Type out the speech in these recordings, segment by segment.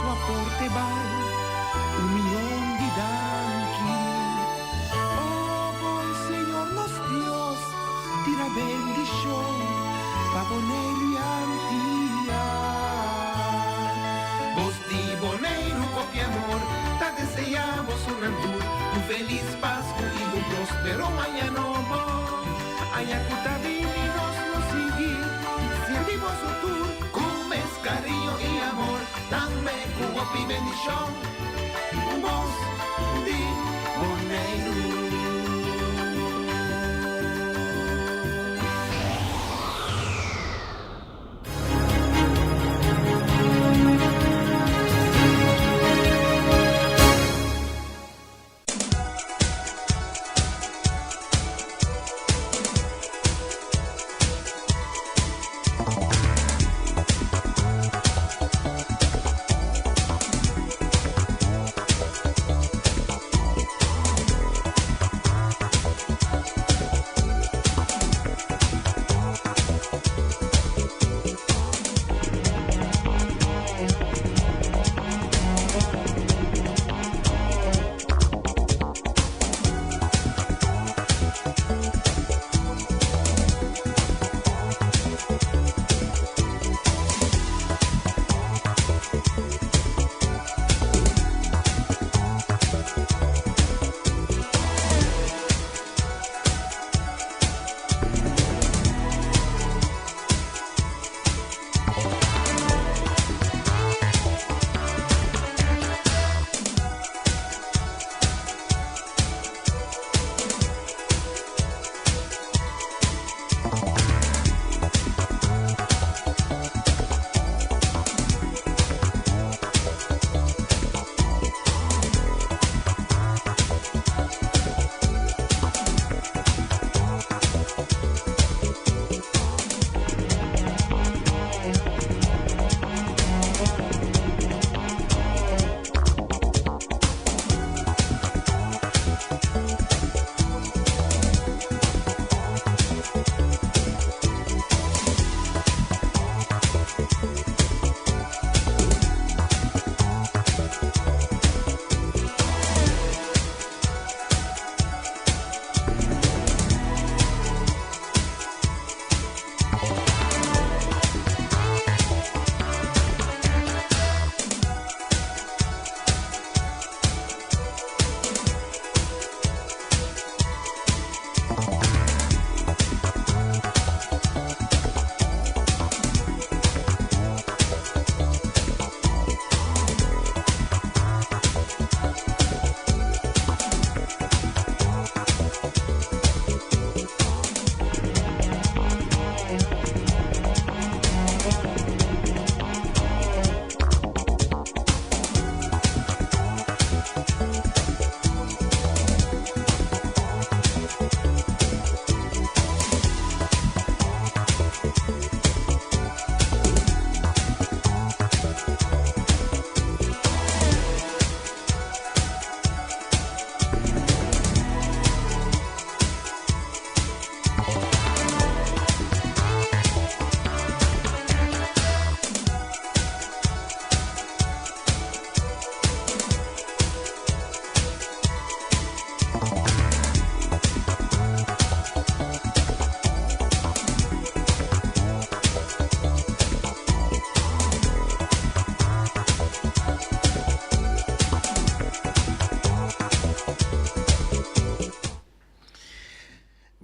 Boso aporte bal un mion di danki. O bon Señor nos Dios, tira bendishon pa Boneiru i Antia. Bos di Boneiru kopi amor ta deseá boso nan tur un felis Pasku i un prospero aña nobo. Aña ku ta bini nos lo sigui sirbi boso tur ku mes kariño i amor, tambe ku hopi bendishon. Un bos di Boneiru.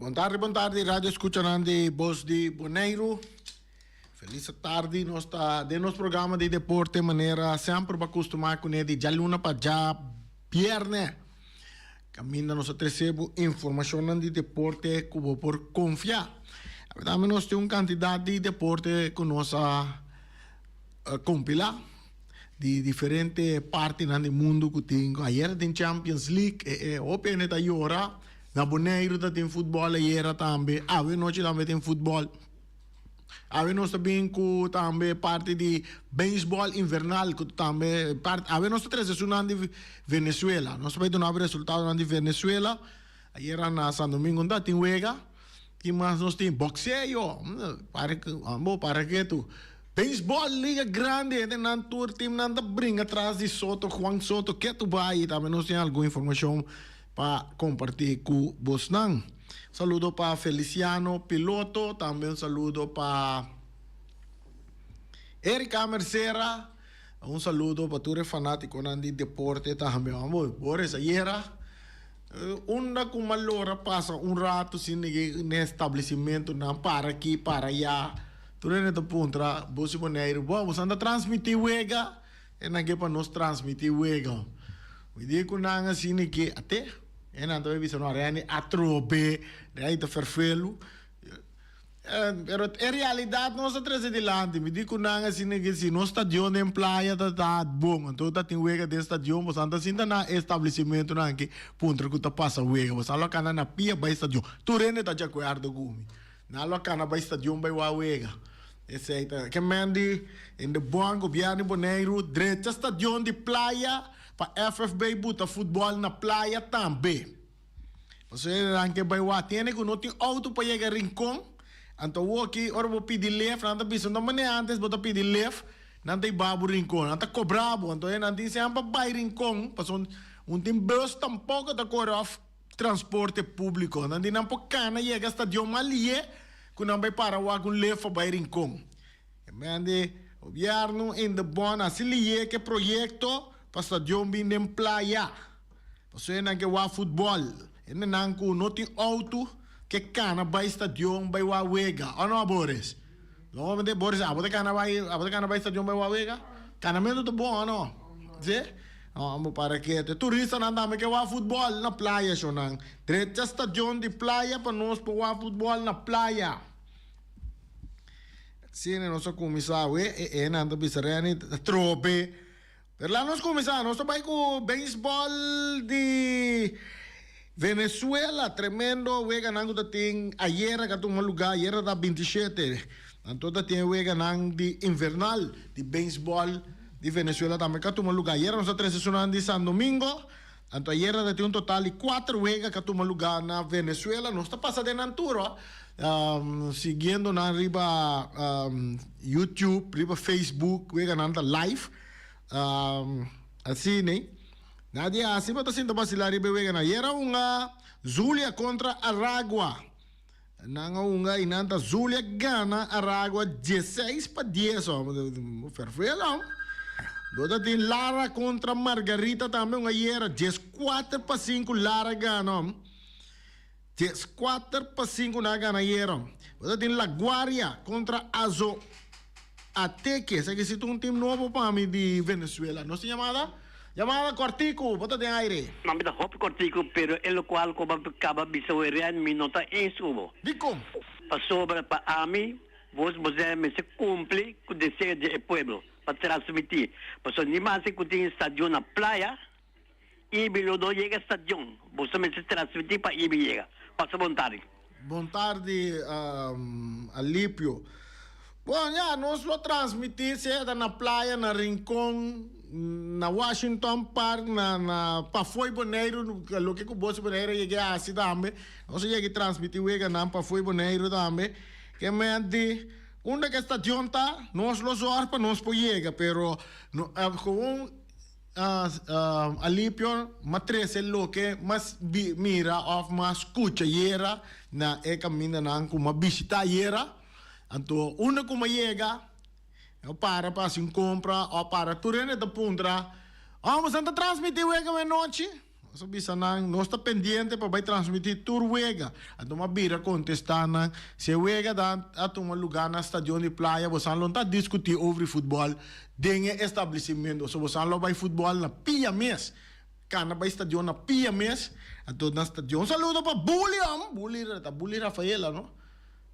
Bon tardi, bon tardi, radio escuchanan di Bos di Boneiru. Feliz tardi, nos ta den nos programa di deporte manera semper bo a costuma cune di djaluna pa djabierne. Caminda nos a trece bo informacionnan di deporte cu bo por confia. Tambe nos tin un cantidad di deporte cu nos a compila di diferente partinan di mundo cu tin. Ayer tin Champions League, e hopi hende ta yora. Na Boneiru ta tin futbol ayera tambe. Awe nochi tambe tin futbol. Awe nos ta bin ku tambe parti di beisbòl invernal ku tambe parti awe nos ta trese esunnan di Venezuela. Nos ta bai duna bo resultadonan di Venezuela. Ayera na San Domingo no ta tin wega. Ki mas nos tin? Boxeo. Para bo para ketu. Beisbòl Liga Grandi hende nan tur team nan ta bringa tras di Soto Juan Soto ketu bai tambe nos tin algun informashon pa kompartí ku bosnan. Saludo pa Feliciano Piloto tambe un saludo pa Erika Mercera un saludo pa tur e fanatikonan di deporte tambe. Boris ayera Unda ku Malora pasa un ratu sin n'e establesimentunan para aki para ayá. Tur hende ta puntra Bos di Boneiru, Bo, boso anda transmití wega? E nan ke pa nos transmití wega. Mi di ku nan asina ke, Ate? E nan ta bai bisa, No, Reni atrobe, Reni ta ferfelu. Pero e realidad nos ta trece dilanti. Mi di cu nan asina que si nos stadion den playa ta ta bon, anto ta tin wega den stadion, boso ta sinta na e establecimentonan aki puntra cu ta pasa wega. Boso lo cana na pia bay stadion. Tur hende ta di acuerdo cu mi. Nan lo cana bay stadion bay wak wega. Esey ta ke men di in de bon gobierno di Boneiru drecha stadion di playa pa FFB buta futbol na playa tambe. Pasobra nan ke bai wak tene ku no tin outo pa yega Rincon. Anto awoki ora bo pidi lef nan ta bisa no manera antes bo ta pidi lef nan ta hiba bo Rincon. Nan ta kobra bo. Anto nan tin semper bai Rincon pasobra un tin bus tampoko ta kore of transporte publiko. Nan di nan por kana yega stadion mas lihe ku nan bai para wak un lef pa bai Rincon. E men di gobièrnu in de bon hasi lihe ke proyekto pa stadion bin den playa. Pasobra nan ke wak futbòl. Hendenan ku no tin outo ke kana bai stadion bai wak wega. O no, Boris? Normalmente, Boris, abo ta kana bai, abo ta kana bai stadion bai wak wega? Kanamentu ta bon, o no? Si? Amo para ke turistanan tambe ke wak futbòl na playa, shonnan. Drecha stadion di playa pa nos por wak futbòl na playa. Asina nos a kuminsá awe, e enan ta bisa Renny ta trobe. Pero laat nos kuminsá, nos ta bai ku beisbòl di Venezuela, tremendo weganan ku ta tin ayera ku a tuma lugá, ayera ta 27, anto ta tin e weganan di invernal di beisbòl di Venezuela tambe ku a tuma lugá. Ayera nos a trese esunnan di San Domingo, anto ayera ta tin un total di kuater wega ku a tuma lugá na Venezuela. Nos ta pasa den nan tur ho, siguiendo nan riba YouTube, riba Facebook, weganan ta live. Asina ei. Nadie hasi bo ta sinta basila riba e weganan. Ayer a hunga Zulia kontra Aragua. Nan a hunga i nan ta Zulia gana Aragua dieseis pa dies. Ferfuel hom. Bo ta tin Lara kontra Margarita tambe hunga ayer 14-5 Lara gana hom. 14-5 nan a gana ayer hom. Bo ta tin La Guardia kontra Azo. Ateke, esaki si ta un team nobo pa mi di Venezuela. Nos tin yamada? Yamada kortiku, bo ta den aire. Mami ta hopi kortiku, pero e lokual ku bo a kaba bisa werian mi no ta eens ku bo. Dikon? Pasobra pa ami, bos bosé mester kumpli ku deseo di e pueblo pa transmití. Pasobra ni maske ku tin stadion na playa, Ibi lo no yega stadion. Boso mester transmití pa Ibi yega. Pasa bon tardi. Bon tardi Alipio. Bon ya nos lo transmití sea ta na playa, na Rincon, na Washington Park, na na Pafoi Boneiru, loke ku Boso Boneiru a yega a hasi tambe. Nos a yega i transmití weganan Pafoi Boneiru tambe. Ke men di unda ku e stadion ta nos lo zòrg pa nos por yega pero no gewoon. Alipio m'a trese loke m'a mira òf m'a skucha ayera na e kamindanan ku m'a bishitá ayera. Anto unda ku m'a yega, mi a para pa hasi un kompra òf para tur hende ta puntra, Oh, boso ta transmití wega awenochi? Nos a bisa nan, nos ta pendiente pa bai transmití tur wega. Anto m'a bira kontestá nan, si e wega ta a tuma lugá na stadion di Playa, bosan lo no ta diskutí over di futbòl den e establesimentu. Pasobra bosan lo bai futbòl na pia mes. Kana bai stadion na pia mes. Anto na stadion. Un saludo pa Bully, hòm! Bully, ta Bully Rafaela, no?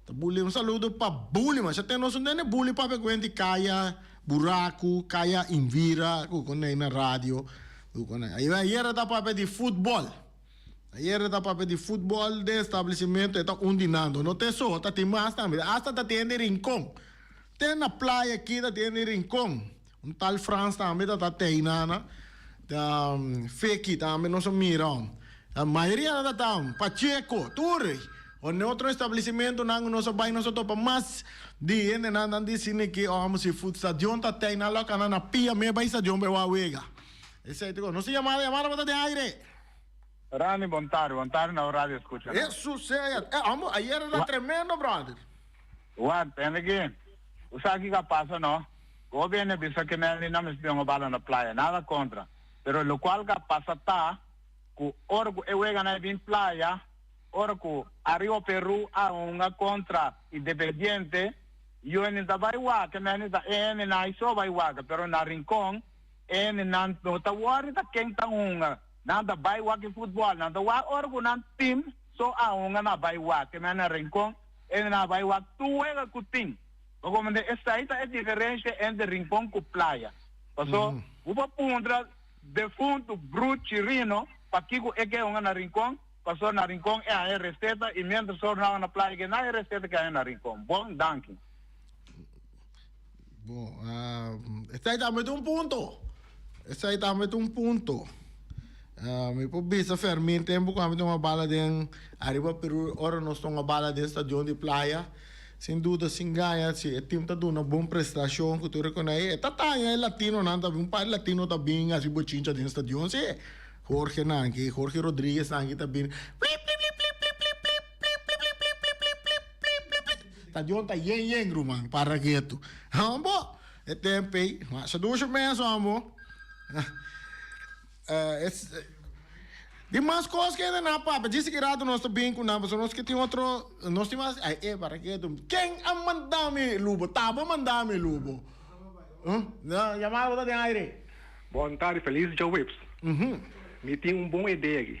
Ta Bully, un saludo pa Bully. Masha ten nos un tende Bully papia ku hende kaya. Buraku, Kaya Invira, ku konei na radio, ku konei. Ayera ta papia di futbol. Ayera ta papia di futbol den establecimentu, e ta un di nan. No te so, ta tin mas tambe. Asta ta tin hende Rincon. Te na playa aki ta tin hende Rincon. Un tal Frans tambe ta ta teinana. Ta Feki tambe nos a mira. Mayoria nan ta ta Pacheco, tur. O ne otro establecimentonan nos a bai nos a topa mas di hendenan nan di sine ki oh amo si fut stadion ta tei nan lo kana na pia me bai stadion bai wak wega. Esei ta nos tin yamada yamada bo ta den aire. Rani bon tardi bon tardi na radio escucha nan. Hesus sea eh amo ayer era tremendo brother. Wak tende ki bo sa kiko a pasa no gobieno a bisa ke mel nan mester bin un bala na playa nada kontra pero lokual ke a pasa ta ku ora ku e weganan a bin playa Ora ku Ariba Peru a hunga kontra Independiente, Yoni ta bai wak, meni ta e hendenan so bai wak, pero na Rincon e hendenan no ta wòri ta ken ta hunga, nan ta bai wak e futbòl, nan ta wak ora ku nan tim so a hunga nan bai wak, meni na Rincon e hendenan a bai wak tur wega ku tin. Bo komprende? Esei ta e diferensha entre Rincon ku Playa. Paso bo por puntra defuntu Bru Chirino pakiko e ke hunga na Rincon. Pasobra na Rincon e haña receta y mientras sor nan na playa ke nan e receta ke haña na Rincon. Bon, danki. Bon, esei tambe ta un punto. Esei tambe ta un punto. Mi por bisa Fermin tempo cu ami tuma bala den ariba Peru ora nos tuma bala den stadion di playa sin duda sin gaña si e team ta duna bon prestacion cu tur e con ey e ta taña e latinonan ta bin un par di latino ta bin haci bochincha den stadion si. Jorge nanki, Jorge Rodriguez nanki ta bini plip plip plip plip plip plip plip plip plip plip plip plip plip plip plip plip plip. Stadion ta yen yen ruman, para ketu. Hambo, e tempo ei, masha dushi mes hambo. Es di mas kos ke hende na papia, djis ki rato nos ta bin ku nan, pasobra nos ke tin otro, nos tin mas, ai e para ketu. Ken a manda mi lubo? Tabo a manda mi lubo. Yamada bo ta den aire. Bon tardi feliz djaweps. Mi tin un bon idea aki.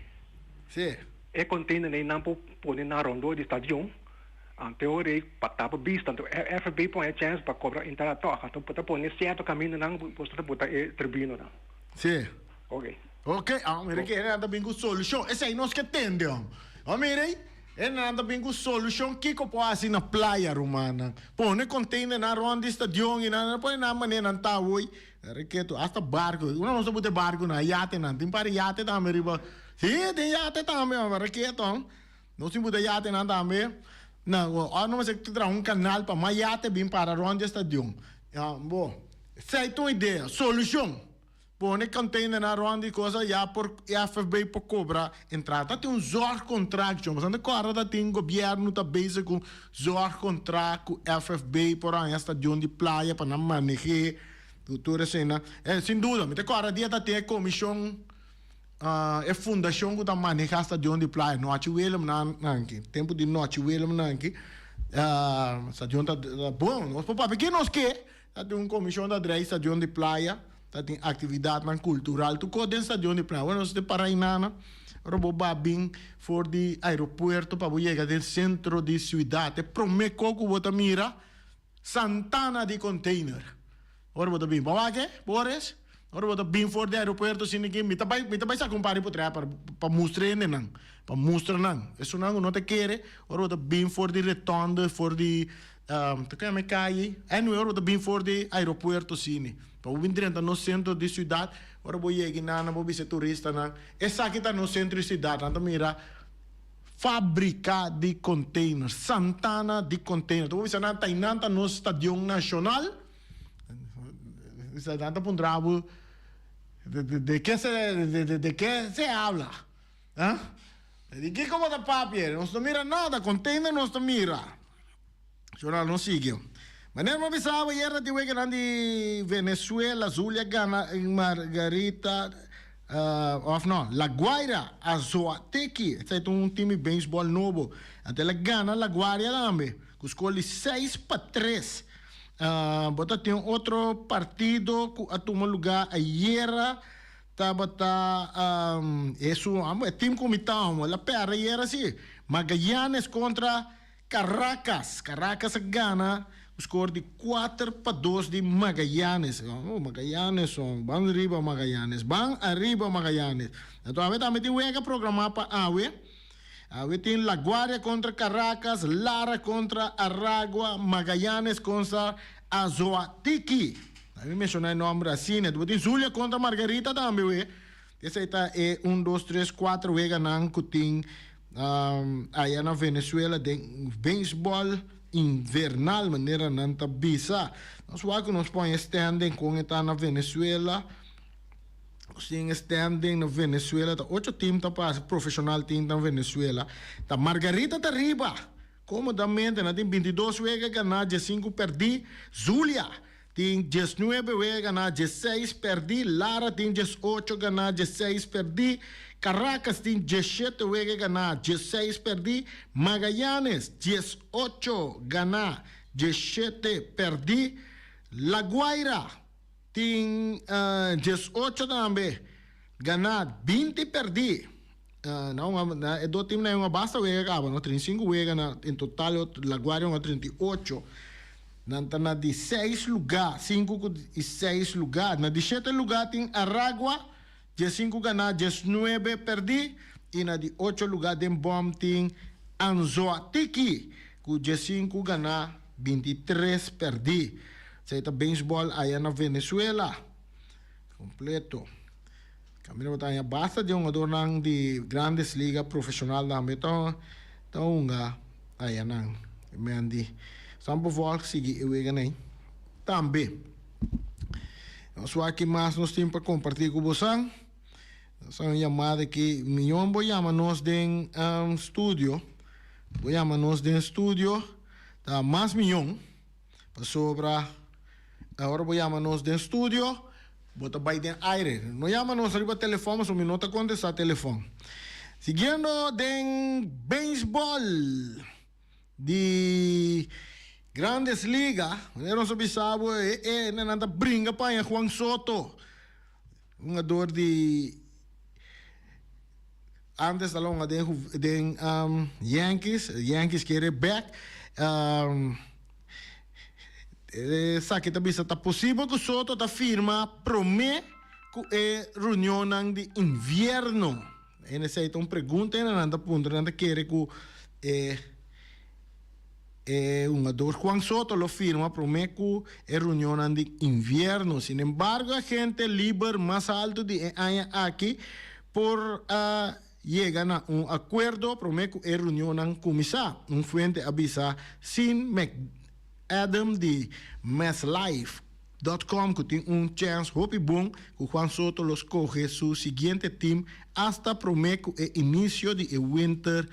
Sí. E container ei nan por pone na rondó di stadion, anto ora ei pa tapa bista, anto FB pone e chance pa cobra entrada toch, anto bo ta pone cierto camindanan bo ta bota e tribunanan. Sí. Ok. Ok, ah mira ki hende nan ta bin ku solushon, esei nos ke tende hom. Oh mira ei, hende nan ta bin ku solushon kiko por hasi na playa rumannan. Pone containernan rond di stadion i nan pone nan manera nan ta awor. Reketu, hasta barco. Una nos ta buta e barconan, e yatenan. Tin par di yate tambe riba. Sí, tin yate tambe, ma reketu. Nos tin buta yatenan tambe. Na, ora nos mester traha un canal pa mas yate bin para rond di e stadion. Ya, bo. Esei ta un idea. Solucion. Pone containernan rond di cosa ya por FFB por cobra entrada. Ta tin un zorgcontract, chon. Pasobra ta corda ta tin gobierno ta bezig cu zorgcontract cu FFB por haña stadion di playa pa nan maneh'é. Tur esena. Sin duda, mi ta corda dia ta tin e comision, e fundacion cu ta maneha stadion di playa, Nochi Willem nan aki, tempo di Nochi Willem nan aki, stadion ta bon, nos por papia ke nos ke, ta tin un comision ta drei stadion di playa, ta tin actividadnan cultural, tur cos den stadion di playa. Bueno, nos ta para ainana, ora bo ba bin for di aeropuerto pa bo yega den centro di ciudad, e prome cos cu bo ta mira, Santana di container. Ora bo ta bin pa wak e, Boris? Ora bo ta bin for di aeropuerto asina ki mi ta bai mi ta bai saka un par di potret pa pa mustra hendenan, pa mustra nan. Esunnan ku no ta kere, ora bo ta bin for di rotonde, for di ta ku yama e kaye? Anyway, ora bo ta bin for di aeropuerto asina, pa bo bin drenta nos sentro di siudat, ora bo yega einan bo bisa e turistanan, esaki ta nos sentro di siudat, nan ta mira. Fabrica di container, Santana di container. Bo bisa nan tainan ta nos stadion nacional. Nan ta puntra bo de ke se de ke se habla? Ah? Di kiko bo ta papia? Nos no mira nada, container nos ta mira. Shora nos sigui. Manera bo bisa bo ayer ta tin weganan di Venezuela, Zulia gana Margarita of no, La Guaira Azoatequi. Esei ta un team di baseball nobo. Anto el a gana La Guaria tambe cu score di 6-3. Bo ta tin otro partido cu a tuma lugar ayera tabata esun e team cu mi ta el a perde ayera si, Magallanes contra Caracas, Caracas a gana ku skor di 4-2 di Magallanes. Oh, Magallanes son, ban riba Magallanes, ban ariba Magallanes. Anto awe tambe tin wega programá pa awe. Awe tin La Guardia kontra Caracas, Lara kontra Aragua, Magallanes kontra Azoatiki. Mi menshoná e nòmber asina. Bo tin Zulia kontra Margarita tambe we. Esei ta e un, dos, tres, kuater weganan ku tin. Aya na Venezuela den beisbòl invernal manera nan ta bisa. Nos wak ku nos pon e standing kon e ta na Venezuela. Nos tin e standing na Venezuela ta ocho team ta pasa profeshonal team ta na Venezuela. Ta Margarita ta riba komodamente nan tin 22 wega ganá 15 pèrdí. Zulia tin 19 wega ganá 16 pèrdí. Lara tin 18 ganá 16 pèrdí. Caracas tin 17 wega ganá 16 pèrdí. Magallanes 18 ganá 17 pèrdí. La Guaira tin 18 tambe ganá 20 pèrdí. Na e dos teamnan a basta wega kaba no, 35 wega na en total La Guaira hunga 38. Nan ta na di seis lugá, sinku ku i seis lugá. Na di shete lugá tin Aragua, 15 ganá, 19 pèrdí. I na di ocho lugá den bòm tin Anzoatiki ku 15 ganá, 23 pèrdí. Esei ta beisbòl aya na Venezuela kompleto. Kaminda bo ta haña basta di hungadornan di Grandes Liga profeshonal tambe ta ta hunga ayanan. Men di San por volg sigui e weganan ei tambe. Nos wak ki mas nos tin pa kompartí ku bosan. Nos a un yamada aki. Mion bo yama nos den studio. Bo yama nos den studio ta mas mion. Pasobra ora bo yama nos den studio, bo ta bai den aire. No yama nos riba telefòn pasobra mi no ta kontestá telefòn. Siguiendo den beisbòl di Grandes Liga, manera nos a bisa bo, e e nan ta bringa pa haña Juan Soto, hungador di antes ta longa den den Yankees, Yankees kere bek. Esaki ta bisa ta posibel ku Soto ta firma promé ku e reunionnan di invierno. En esei ta un pregunta en nan ta puntra, nan ta kere ku e e hungador Juan Soto lo firma promé ku e reunionnan di invierno. Sin embargo, agente liber mas alto di e aña aki por a yega na un akuerdo promé ku e reunionnan kuminsá, un fuente a bisa Sean McAdam di MassLive. Dot com ku tin un chèns hopi bon ku Juan Soto lo skohe su siguiente team asta promé ku e inisio di e winter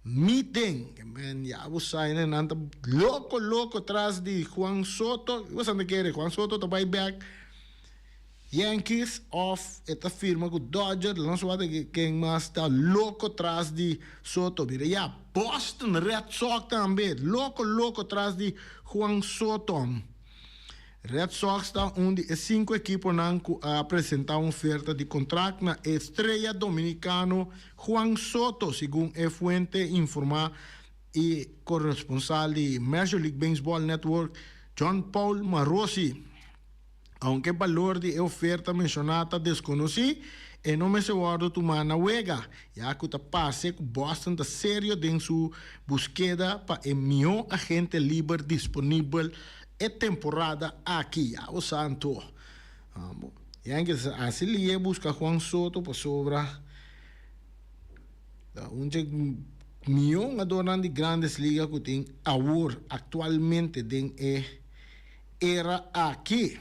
meeting. Men ya bo sa hende nan ta loko loko tras di Juan Soto. Bo sa ta kere Juan Soto ta bai bek Yankees of e ta firma ku Dodger, nos wak ken mas ta loko tras di Soto. Mira ya Boston Red Sox tambe loko loko tras di Juan Soto. Red Sox ta un di e sinku ekiponan ku a presentá un oferta di kontrakt na e strea dominikano Juan Soto, segun e fuente informá e koresponsal di Major League Baseball Network, John Paul Marosi. Aunke balor di e oferta menshoná ta deskonosí, e no mester wòrdu tumá na wega, ya ku ta parse ku Boston ta serio den su buskeda pa e mihó agente liber disponibel e temporada aki. Ya bo sa anto. Yankees a hasi lié buska Juan Soto pasobra ta un dje mihó hungadornan di Grandes Liga ku tin awor aktualmente den e era aki.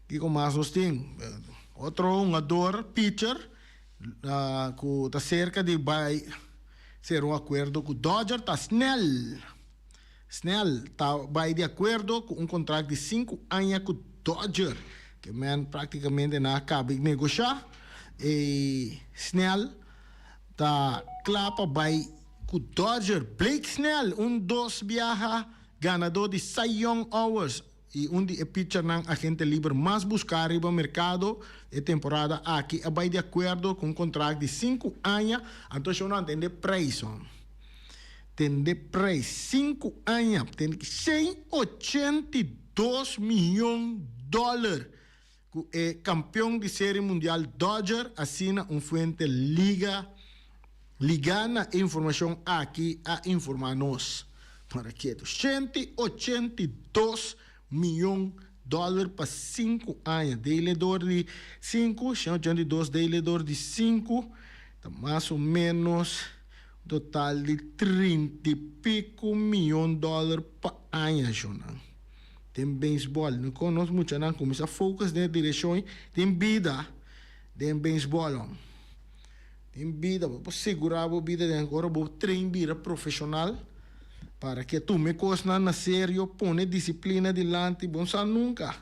Kiko mas nos tin? Otro hungador, pitcher, ku ta serka di bai sera un akuerdo ku Dodger ta Snell. Snell ta bai di akuerdo ku un kontrakt di sinku aña ku Dodger. Ke men praktikamente nan a kaba di negoshá. E Snell ta kla pa bai ku Dodger. Blake Snell un dos biaha ganadó di Cy Young Awards i un di e pitchernan agente liber mas buská riba merkado e temporada aki a bai di akuerdo ku un kontrakt di sinku aña, anto shon nan tende preis hon. Tende preis sinku aña tende 182 miyon dòler ku e kampeon di Serie Mundial Dodger, asina un fuente liga ligá na e informashon aki a informá nos. Para ketu, 182 miyon dòler pa sinku aña, dele dor di sinku, 182 dele dor di sinku, ta mas o ménos. Total di trinta i pico miyon dollar pa aña shonnan. Den beisbol. No con nos muchanan cuminsa focus den e direccion ei. Tin bida den beisbol hom. Tin bida. Bo por segura bo bida den ora bo train bira profesional. Para ke tuma e cosnan na serio, pone disciplina dilanti, bo no sa nunca.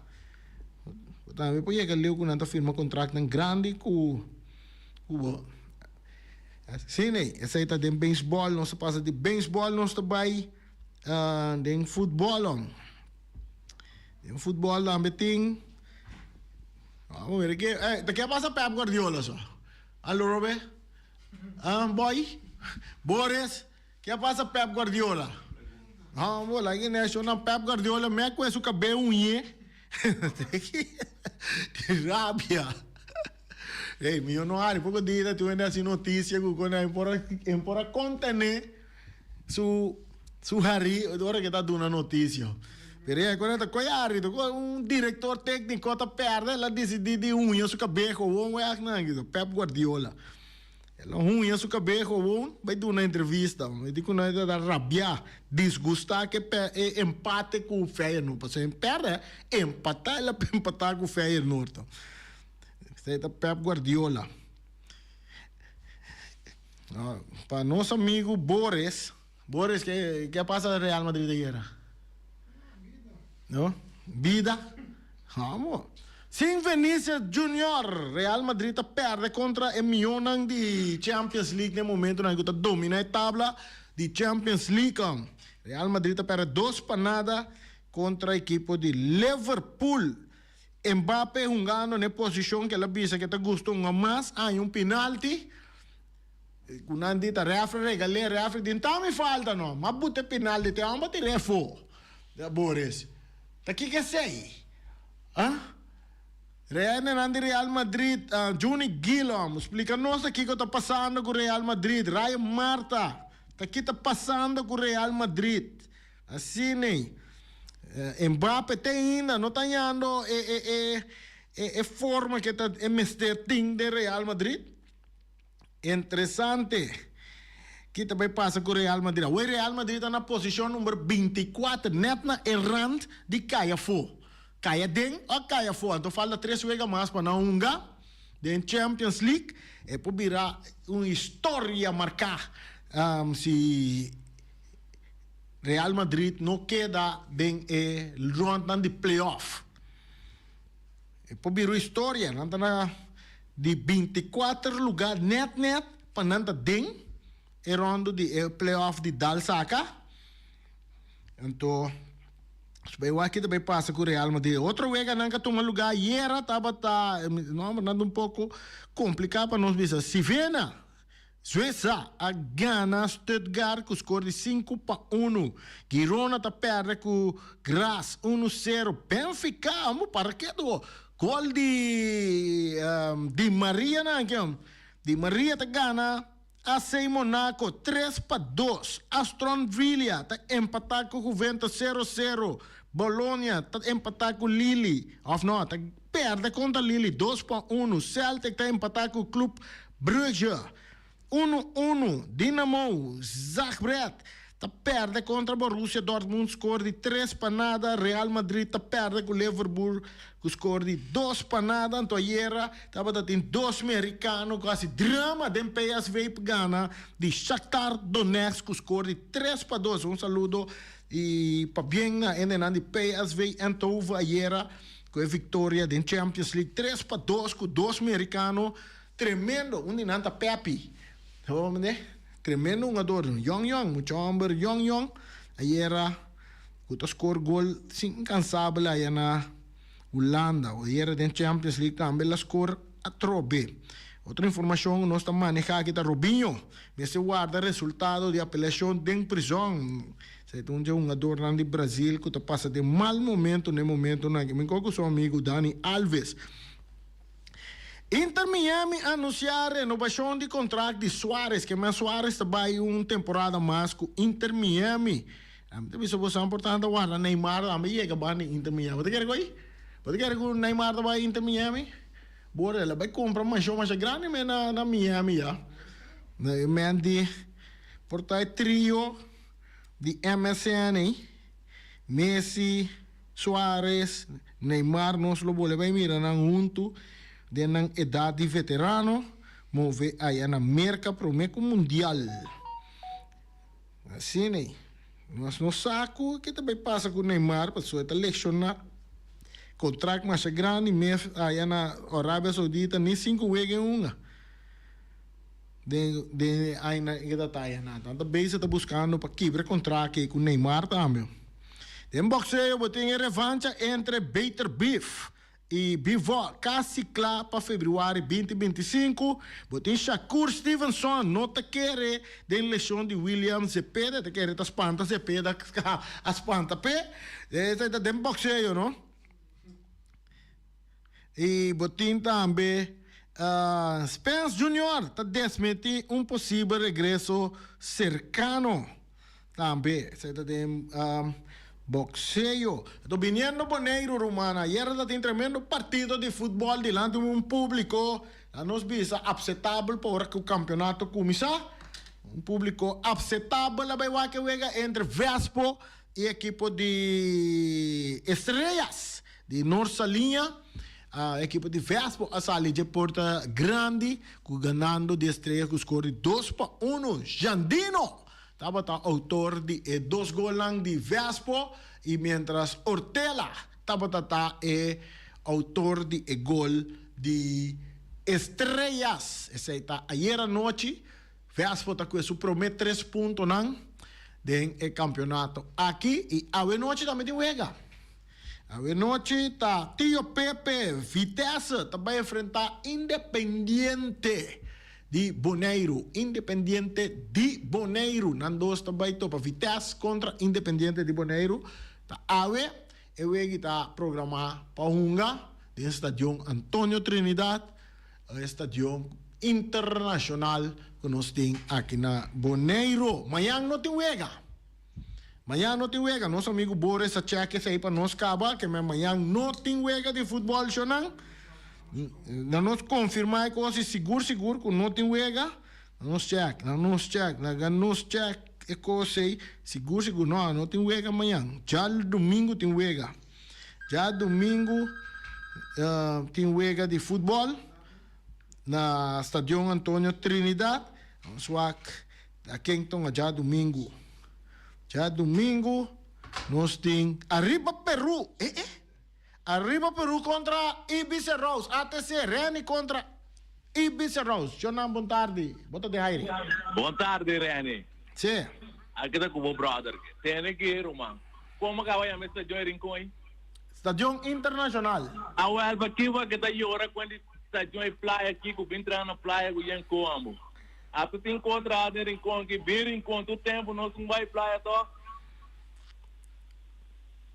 Bo tambe por yega leu cu nan ta firma contractnan grandi cu bo. Sí, nee, esei ta den beisbòl, nos ta pasa di beisbòl nos ta bai den futbòl. Den futbòl tambe tin, amo mira ke, eh, ta ke a pasa Pep Guardiola so? Aló Robe? Ah, boy? Boris, ke a pasa Pep Guardiola? Amo, laga e nashonnan Pep Guardiola me kue su kabel uñe. Di rabia. Ey, mi yo no hari poko dia ta tin hende hasi noticia cu con en por a en por a contene su su hari ora ke ta duna noticia. Pero ey con ta coy hari ta con un director tecnico ta perde el a dicidi di huña su cabes gewoon weg nan aki Pep Guardiola. El a huña su cabes gewoon bay duna entrevista. Mi di cu nan ta rabia, disgusta ke e empate cu Feyenoord. Pasobra en perde empata el a empata cu Feyenoord. Esei ta Pep Guardiola. Pa nos amigu Boris. Boris, ke ke a pasa Real Madrid ayera? No? Bida? Amo. Sin Vinicius Junior, Real Madrid ta perde kontra e mionnan di Champions League na e momentonan ku ta domina e tabla di Champions League. Real Madrid ta perde dos pa nada kontra ekipo di Liverpool. Mbappe hungando n'e posishon ku el a bisa ku e ta gusta hunga mas, a haña un pinalti ku nan di ta rèfri regal'é, rèfri di n'ta mi falta no, m'a buta e pinalti te hòmber tir'é afó. Boris, ta kiko esei? Ah? Rehenenan di Real Madrid, Juni Gillom, splika nos ta kiko ta pasando ku Real Madrid. Ryan Marta, ta ki ta pasando ku Real Madrid? Asina, Mbappe te ainda no ta hañando e e e e e forma ke ta e mester tin den Real Madrid. Interesante ki ta bay pasa ku Real Madrid. Awor Real Madrid ta na posishon number 24, nèt na e rand di kai afó. Kai aden o kai afó. Anto falta tres wega mas pa nan hunga den Champions League. E por bira un historia marká si Real Madrid no keda den e rondnan di play-off. E por bira un historia. Nan ta na di binti kuater luga net net pa nan ta den e rondo di e play-off di dal saka. Anto nos bay wak ki ta bay pasa ku Real Madrid. Otro weganan ka tuma luga ayera tabata, nombernan ta un poko kompliká pa nos bisa. Sivena. Suiza a gana Stuttgart ku skor di 5-1. Girona ta pèrdè ku Graz 1-0. Benfica amo para ketu gol di Di Maria nan aki. Di Maria ta gana AC Monaco 3-2. Astron Villa ta empatá ku Juventus 0-0. Bologna ta empatá ku Lille òf no ta pèrdè kontra Lille 2-1. Celtic ta empatá ku Club Brugge, unu unu, Dinamo Zagreb ta pèrdè kontra Borussia Dortmund skor di 3-0, Real Madrid ta pèrdè ku Liverpool ku skor di 2-0, anto ayera tabata tin dos merikano ku hasi drama den PSV pa gana di Shakhtar Donetsk ku skor di 3-2. Un saludo i pabien na hendenan di PSV Eindhoven ayera ku e viktoria den Champions League 3-2 ku dos merikano. Tremendo, un di nan ta Pepi. Tremendo hungador, yong yong, mucha homber yong yong. Ayera cu ta score gol sin incansabel aya na Hulanda. Ayera den Champions League tambe el a score atrobe. Otro informacion cu nos ta maneha aki ta Robinho mester warda resultado di apelacion den prison. Esey ta un dje hungadornan di Brazil cu ta pasa den mal momento na e momentonan aki. Mi con cu su amigo Dani Alves. Inter Miami a anunsiá renobashon di kontrakt di Suarez, ke men Suarez ta bai un temporada mas ku Inter Miami. Mi ta bisa boso importante warda Neymar tambe yega banda di Inter Miami. Bo ta kere ku ei? Bo ta kere ku Neymar ta bai Inter Miami? Bo el a bai kumpra manshon masha grandi men na Miami ya. Men di. Por ta e trio di MSN ei, Messi, Suarez, Neymar nos lo bolbe bai mira nan huntu den nan edat di veterano move aya na Merka prome ku Mundial. Asina ei, nos no sa ku ke ta bai pasa ku Neymar pasobra e ta lekshoná kontrakt masha grandi mes aya na Arabia Saudita ni sinku wega e hunga. Den den e aña e ta taya na. Tanta bes e ta buskando pa kibra e kontrakt ei ku Neymar tambe. Den bokseo bo tin e revancha entre Beterbiev i Bivol kasi kla pa febrüari binti 25. Bo tin Shakur Stevenson no ta kere den leshon di William Zepeda, e ta kere ta spanta Zepeda a spanta p'e. Esei ta den bokseo no. I bo tin tambe Spence Junior ta desmenti un posibel regreso serkano tambe. Esei ta den bokseo. Anto biniendo Boneiru ruman, ayer ta tin tremendo partido di futbòl dilanti un públiko, laga nos bisa apsetabel pa ora ku kampionato kuminsá. Un públiko apsetabel a bai wak e wega entre Vespo i ekipo di Estrellas. Di Nor Saliña, ekipo di Vespo a sali dje porta grandi ku ganando di Estrella ku skor di 2-1. Jandino tabata outor di e dos golnan di Vespo i mientras Ortela tabata ta e outor di e gol di Estrellas. Esei ta ayer anochi. Vespo ta kue su prome tres puntonan den e kampionato aki i awe nochi tambe tin wega. Awe nochi ta Tio Pepe Vitesse ta bai enfrentá Independiente di Boneiru. Independiente di Boneiru. Nan dos ta bai topa Vitesse kontra Independiente di Boneiru. Ta awe e wegi ta programá pa hunga den Stadion Antonio Trinidad, e stadion internashonal ku nos tin aki na Boneiru. Mañan no tin wega. Mañan no tin wega. Nos amigu Boris a check esei pa nos caba, ke men mañan no tin wega di futbol, shonan. Na nos confirma e cos y sigur sigur cu no tin wega. Na nos check, na nos check, laga nos check e cos ei. Sigur sigur no, no tin wega mañan. Djadumingu tin wega. Djadumingu tin wega di futbol na Stadion Antonio Trinidad. Nos wak. Ta ken tonga djadumingu? Djadumingu nos tin Arriba Peru! Eh eh! Arriba Peru kontra Ibiza Rose, ATC, Renny kontra Ibiza Rose. Shonan bon tardi, bo ta den aire. Bon tardi Renny. Sí. Aki ta ku bo brother. Tene ki ruman. Komo kaba yama e stadion e Rincon ei? Stadion Internacional. Awel pa kiba ke ta yora ku e stadion e playa aki ku bin traha na playa ku yen koambo. Ata tin kontra den Rincon aki, bin Rincon tur tempu nos un bai playa tok.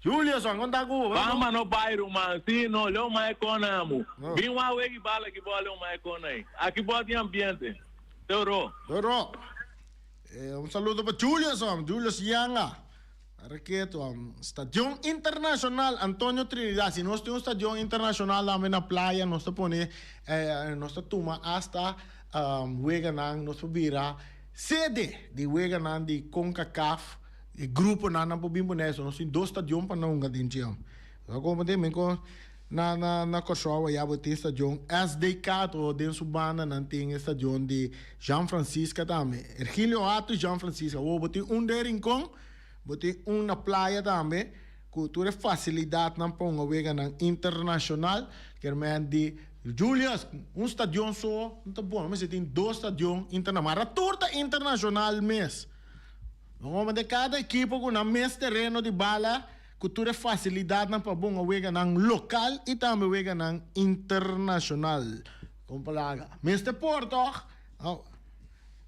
Julio son konta ku bo. Bamba no bai ruman, si no leo mai kona amo. Bin wak wegi bala ki bo leo mai kona ei. Aki bo tin ambiente. Teuro. Teuro. Un saludo pa Julio son, Julius Yanga. Reketo, Stadion Internacional Antonio Trinidad. Si nos tin un stadion internacional tambe na playa, nos ta pone, nos ta tuma hasta weganan, nos por bira sede di weganan di Concacaf, e gruponan nan por bin pone eso. Nos tin dos stadion pa nan hunga den dje. Bo comprende? Men con na na na Kòrsou aya bo tin stadion SDK to den su banda nan tin e stadion di Jean Francisca tambe. Ergilio Hato y Jean Francisca. Awor bo tin un den Rincon, bo tin un na Playa tambe ku tur e fasilidatnan pa hunga weganan internashonal. Kermen di Julius, un stadion so no ta bon, mester tin dos stadion internashonal. Mara tur ta internashonal mes. Bo comprende? Kada ekipo ku nan mes tereno di bala. Ku tur e fasilidatnan pa bon a weganan lokal i tambe weganan internashonal. Kon palaga? Mester por tòg?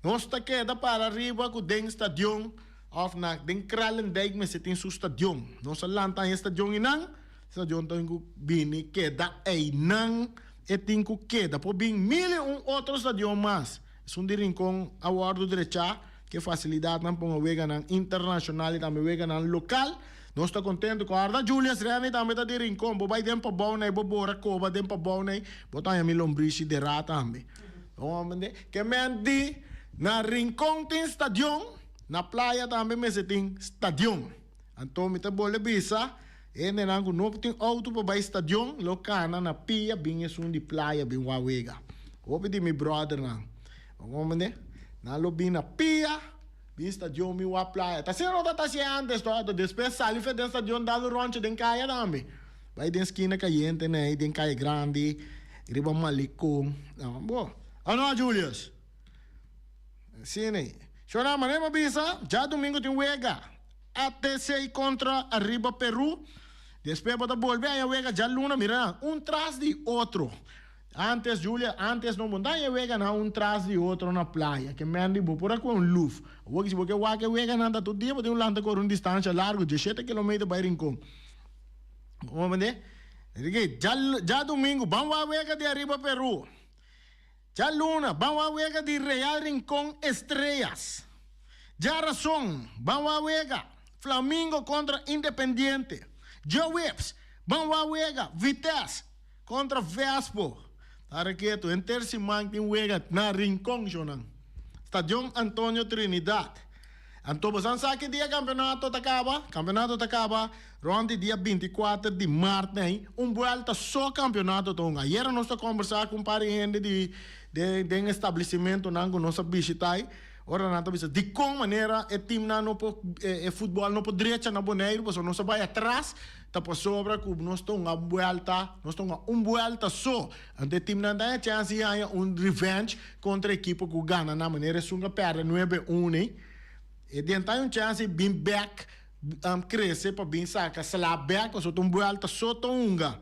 Nos ta keda para riba ku den stadion òf na den Kralendijk mester tin su stadion. Nos a lanta e stadion einan, stadion tin ku bini keda einan, e tin ku keda. Por bin mil i un otro stadion mas. Esun di Rincon a wòrdu drechá ku e fasilidatnan pa un weganan internashonal i tambe weganan lokal. Nos ta kontentu ku Arda Julius Renny tambe ta di Rincon. Bo bai den Pabou nei, bo bora koba den Pabou nei, bo ta haña mi lombrishi derá tambe. Ke men di? Na Rincon tin stadion, na Playa tambe mester tin stadion. Anto mi ta bolbe bisa, hendenan ku no tin outo pa bai stadion lo kana na pia bin esun di Playa bin wak wega. Hopi di mi bròdernan, bo komprende? Nan lo bin na pia bin stadion bin wak Playa. Ta asina no ta ta hasi antes to, anto despues sali for den stadion dal un ròntje den kaya tambe. Bai den skina kayente nei, den kaya grandi, riba malikon. Bo, ano Julius? Sí, nee. Shona, manera mi a bisa, djadumingu tin wega. ATC kontra Arriba Peru. Despues bo ta bolbe haña wega djaluna. Mira nan, un tras di otro. Antes, Julia, antes no bo ta haña weganan un tras di otro na playa. Ke men di bo por a kue un luf. Awor si bo ke wak e weganan ta tur dia bo tin un lanta kore un distansha largu, dieshete kilometer bai Rincon. Bo comprende? Djadumingu ban wak wega di Arriba Peru. Djaluna, ban wak wega di Real Rincon Estrellas. Djarason, ban wak wega Flamingo kontra Independiente. Djaweps, ban wak wega Vitesse kontra Vespo. Ta reketu, henter siman tin wega na Rincon, shownan. Stadion Antonio Trinidad. Anto boso a sa ki dia kampeonato ta kaba? Kampeonato ta kaba rond di dia 24 di mart nei. Un buelta so kampeonato ta hunga. Ayera nos ta kombersá ku un par di hende di den establesimentonan ku nos a bishitá ei. Ora nan ta bisa dikon manera e timnan no por e futbòl no por drecha na Boneiru pasobra nos a bai atras ta pasobra ku nos ta hunga un buelta nos ta hunga un buelta so. Anto e timnan ta haña chèns di haña un revenge Kontra ekipo ku gana na manera esun a pèrdè nuebe un ei, e den ta un chèns di bin bèk krese pa bin saka sla bèk pasobra ta un buèlta so ta hunga.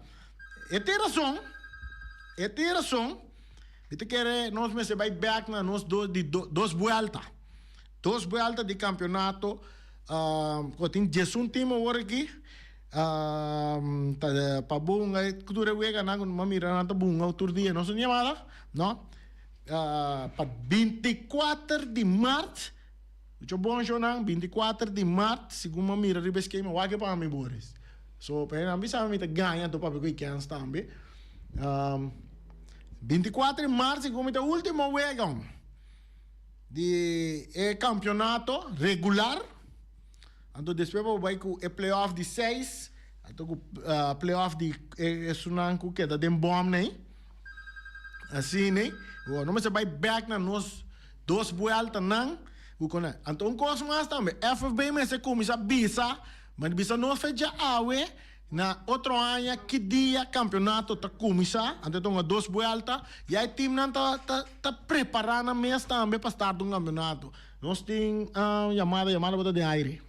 E tin rason, e tin rason. Mi ta kere nos mester bai bèk na nos dos di dos buèlta. Dos buèlta di kampionato ku tin diesun tim awor aki ta pa bunga tur e weganan ku mi a mira nan ta bunga tur dia no su yamada no pa 24 di mart mucho bon shownan 24 di mart segun mi a mira riba e skema wak e pa mi Boris so pa nan bisa mi ta gaña anto papia ku e kens tambe 24 di mart segun mi ta ultimo wega. Di e kampionato regular, anto despues bo bai ku e playoff di seis, anto ku playoff di esunnan ku keda den bòm nei, asina, bo no mester bai bèk na nos dos buèltanan ku kone. Anto un kos mas tambe, FFB mester kuminsá bisa, bisa nos fecha awe. Na otro aña ki dia kampionato ta kuminsá? Anto ta hunga dos buelta. Ya e timnan ta ta ta prepará nan mes tambe pa start un kampionato. Nos tin yamada, yamada bo ta den aire.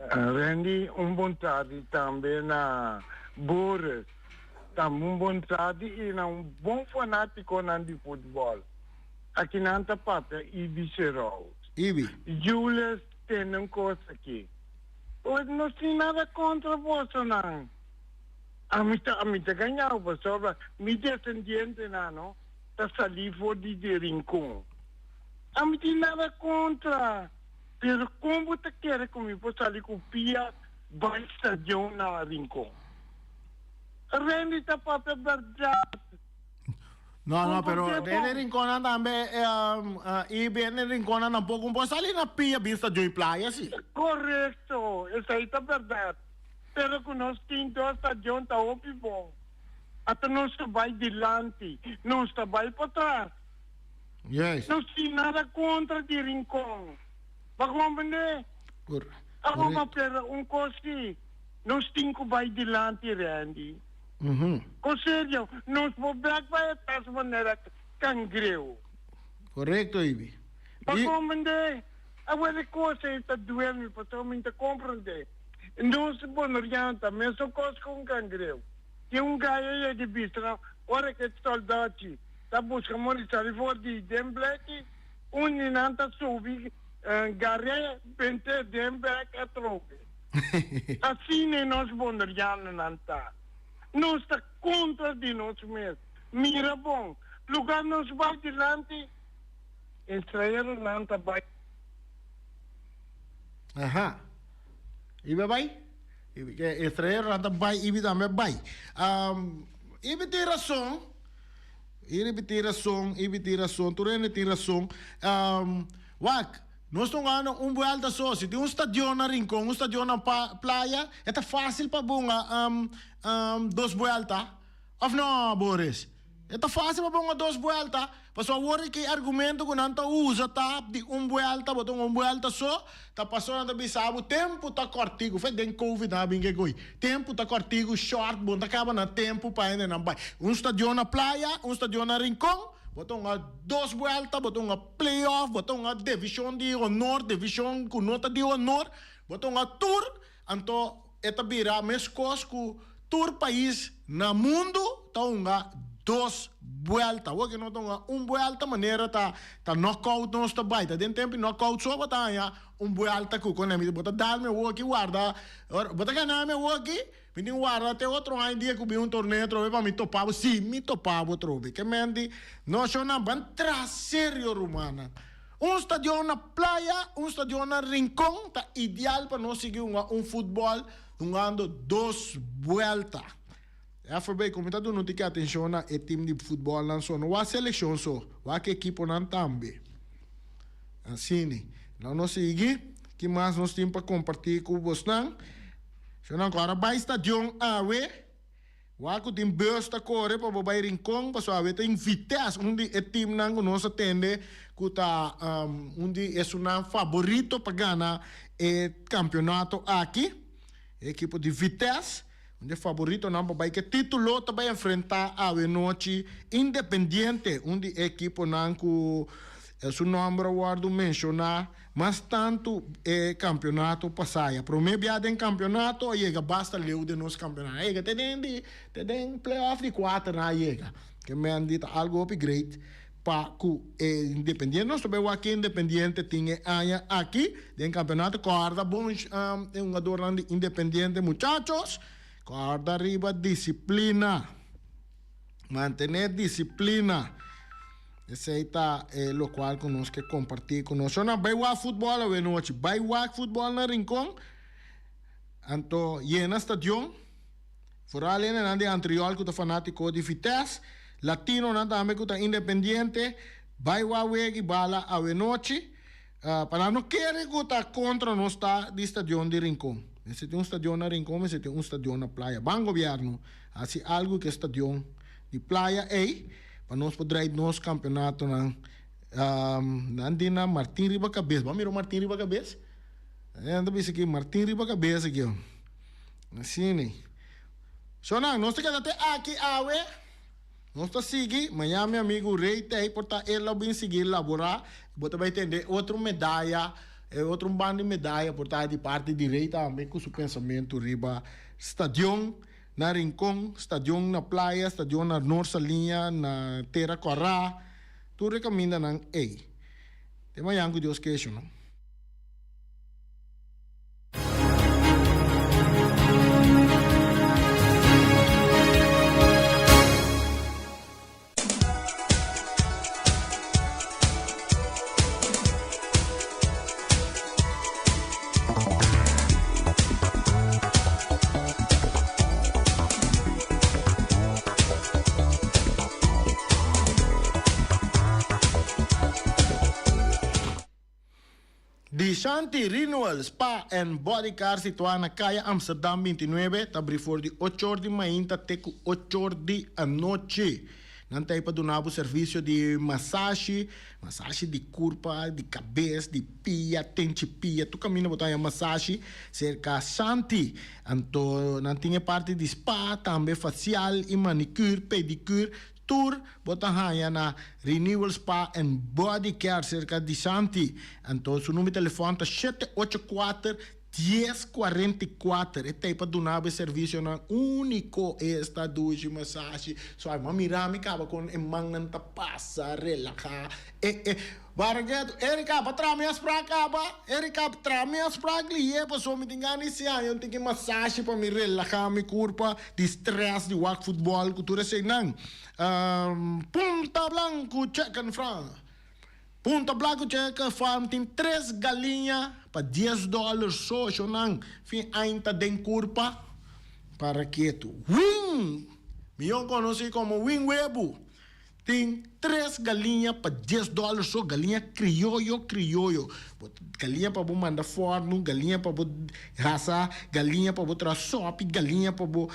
Randy, un bon tardi tambe na Boris. Tambe un bon tardi i na un bon fanátikonan di futbòl. Aki nan ta papia Ibi Serou. Ibi. Jules tende un kos aki. Pues no tin nada contra bosonan. Ami ta ami ta gañao pasobra mi descendientenan no ta salí for di di Rincon. Ami tin nada contra, pero con bo ta kere cu mi por sali cu pia bai stadion na Rincon? Randy ta papia berdad. No, no, pero den e rinconnan tambe, y den e rinconnan tampoco un por sali na pia bista Joy Playa, si. Correcto, esai ta berdad. Pero cu nos tin dos stadion ta hopi bon. Ata nos ta bay dilanti, nos ta bay patras. Juist. Nos tin nada contra di Rincon. Bo comprende? Abo pa pero un cos si, nos tin cu bay dilanti, Randy. Con serio, nos por bek bai atras manera cangreu. Correcto, Ibi. Pa comprende, awor e cos ey ta duel mi pasobra mi ta comprende. Nos Boneriano ta mesun cos cu un cangreu. Tin un gaya yega y bisa nan ora cu e soldachi ta busca mori sali for di den bleki, un di nan ta subi gar'e bent'e den bek atrobe. Asina e nos Bonerianonan ta. Nos ta kontra di nos mes. Mira bon, lugar nos bai dilanti, Israelnan ta bai. Aha. Ibi a bai? Ibi, ke Israelnan ta bai, ibi tambe a bai. Ibi tin rason. Iribi tin rason, Ibi tin rason, tur hende tin rason. Wak, nos ta hungando un buelta so. Si tin un stadion na Rincon, un stadion na Playa, e ta fácil pa bo hunga dos buelta. Of no, Boris? E ta fácil pa bo hunga dos buelta. Pasobra awor ki argumento ku nan ta usa ta di un buelta, bo ta hunga un buelta so, ta pasobra nan ta bisa bo tempu ta kòrtiku. Fei den covid nan a bin ke ko'i. Tempu ta kòrtiku, short, bo no ta kaba na tempu pa hendenan bai. Un stadion na Playa, un stadion na Rincon, bo ta hunga dos buelta, bo ta hunga play-off, bo ta hunga divishon di honor, divishon ku no ta di honor, bo ta hunga tur, anto e ta bira meskos ku tur pais na mundu ta hunga dos buelta. Awor ke no ta hunga un buelta manera ta ta knockout nos ta bai. Ta den tempu di knockout so bo ta haña un buelta ku kone. Bo ta dal mi awor aki warda, bo ta gana mi awor aki, mi tin warda te otro aña dia ku bin un torneo atrobe pa mi topa bo, si mi topa bo atrobe. Ke men di, no shownan ban traha serio rumannan. Un stadion na Playa, un stadion na Rincon ta ideal pa nos sigui hunga un futbol hungando dos buelta. FB, Como ta duna un tiki atencion na e team di futbolnan so, no wak seleccion so, wak ekiponan tambe. Asini. Laga nos sigui, ki mas nos tin pa comparti cu bosnan? Shownan cu ora bay stadion awe. Wak ku tin bus ta kore pa bo bai Rincon pasobra awe ta in Vitesse, un di e teamnan ku nos a tende ku ta un di esunnan faborito pa gana e kampionato aki. E ekipo di Vitesse, un di e faboritonan pa bai ku e titulo ta bai enfrenta awe nochi Independiente, un di e ekiponan ku su nomber a wòrdu menshoná Mas tantu e kampionato pasá. Ya promé bia den kampionato a yega basta leu den nos kampionato. A yega te den di te den playoff di kuater nan a yega. Ke men di ta algu hopi great pa ku e Independiente. Nos ta bai wak ke Independiente tin e aña aki den kampionato. Kòrda bon e hungadornan di Independiente muchachos. Kòrda riba disiplina. Mantené disiplina. Esei ta e lokual ku nos ke kompartí ku nos. Shona, bai wak futbòl awe nochi. Bai wak futbòl na Rincon. Anto yena stadion. Foral hendenan di Antriol ku ta fanátiko di Vitesse. Latinonan tambe ku ta independiente. Bai wak wega i bala awe nochi. Pa nan no kere ku ta kontra nos ta di stadion di Rincon. Mester tin un stadion na Rincon, mester tin un stadion na Playa. Ban gobièrnu hasi algu ku e stadion di Playa ei pa nos por drai nos kampionatonan. Nan di na Martin riba kabes. Bo a mira un Martin riba kabes? Nan ta bisa ki Martin riba kabes aki. Asina. So nan, nos ta keda te aki awe. Nos ta sigui, maña mi amigu Rey ta ei por ta el lo bin sigui labora, bo ta bay tende otro medaya, e otro un banda di medaya por ta di parti di Rey tambe cu su pensamento riba stadion na Rincon, stadion na Playa, stadion na Noord Saliña, na Tera Cora, tur e camindanan ei. Te mañan cu Dios kesho no. Di Shanti Renewal Spa and Body Car situá na Kaya Amsterdam 29 ta abrí for di ocho or di mainta te ku ocho or di anochi. Nan ta ei pa duna bo servisio di masashi, masashi di kurpa, di kabes, di pia, tenchi pia, tur kaminda bo ta haña masashi serka Shanti. Anto nan tin e parti di spa, tambe fasial i manicure, pedicure. Tur bo ta haña na Renewal Spa and Body Care serka di Santi. Anto su number di telefòn ta shete ocho kuater, dies kuarenta i kuater. E ta ei pa duna bo e servisionan úniko, esta dushi, masashi. So ai bo a mira mi kaba kon e mannan ta pasa, relahá. E e Barragueto, Erika, pa traha mi afsprak kaba. Erika, traha mi afsprak lihe pasobra mi tin gana di siña un tiki masashi pa mi relaha mi kurpa di stress di wak futbòl ku tur eseinan. Punta Blanku Chicken Farm Punta Blanku Chicken Farm tin tres galiña pa dies dòler so shownan fin aña ta den kurpa. Para ketu. Win! Mihó konosí komo Win Webu. Tin tres galiña pa dies dòler so, galiña krioyo krioyo. Bo galiña pa bo manda fòrnu, galiña pa bo hasa, galiña pa bo traha sòpi, galiña pa bo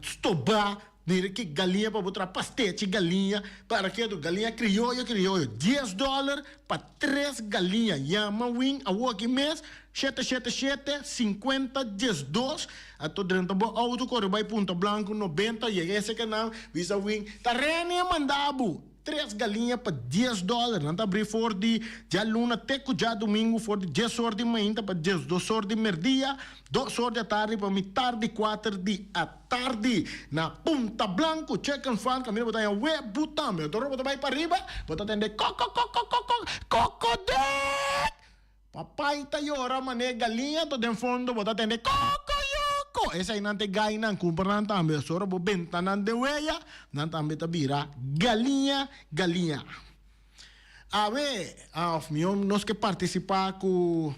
stobá, mira ki galiña pa bo traha pastechi galiña, para ketu galiña krioyo krioyo. Dies dòler pa tres galiña. Yama win awoki mes shete shete shete sinkuenta diesdos. Ato drenta bo auto kore bai Punta Blanco 90 yega ese canal bisa win ta Rene a manda bo tres galiña pa dies dollar nan ta abri for di djaluna te ku djadumingu for di dies or di mainta pa 12 or di merdia 2 or di atardi pa mitar di kuater di atardi na Punta Blanco Chicken Farm kaminda bo ta haña webu tambe otro ora bo ta bai pariba bo ta tende kokokokokoko kokodek. Papai ta yora mané galiña to den fondo bo ta tende kokoyoko. Eseinan ta e gainan, kumpra nan tambe. Asora bo benta nan den weya, nan tambe ta bira galiña galiña. Awe, of mihó nos ke partisipá ku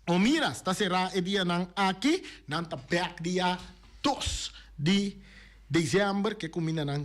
Omiras ta será e dianan aki, nan ta bèk dia 2 di desèmber ke kumindanan.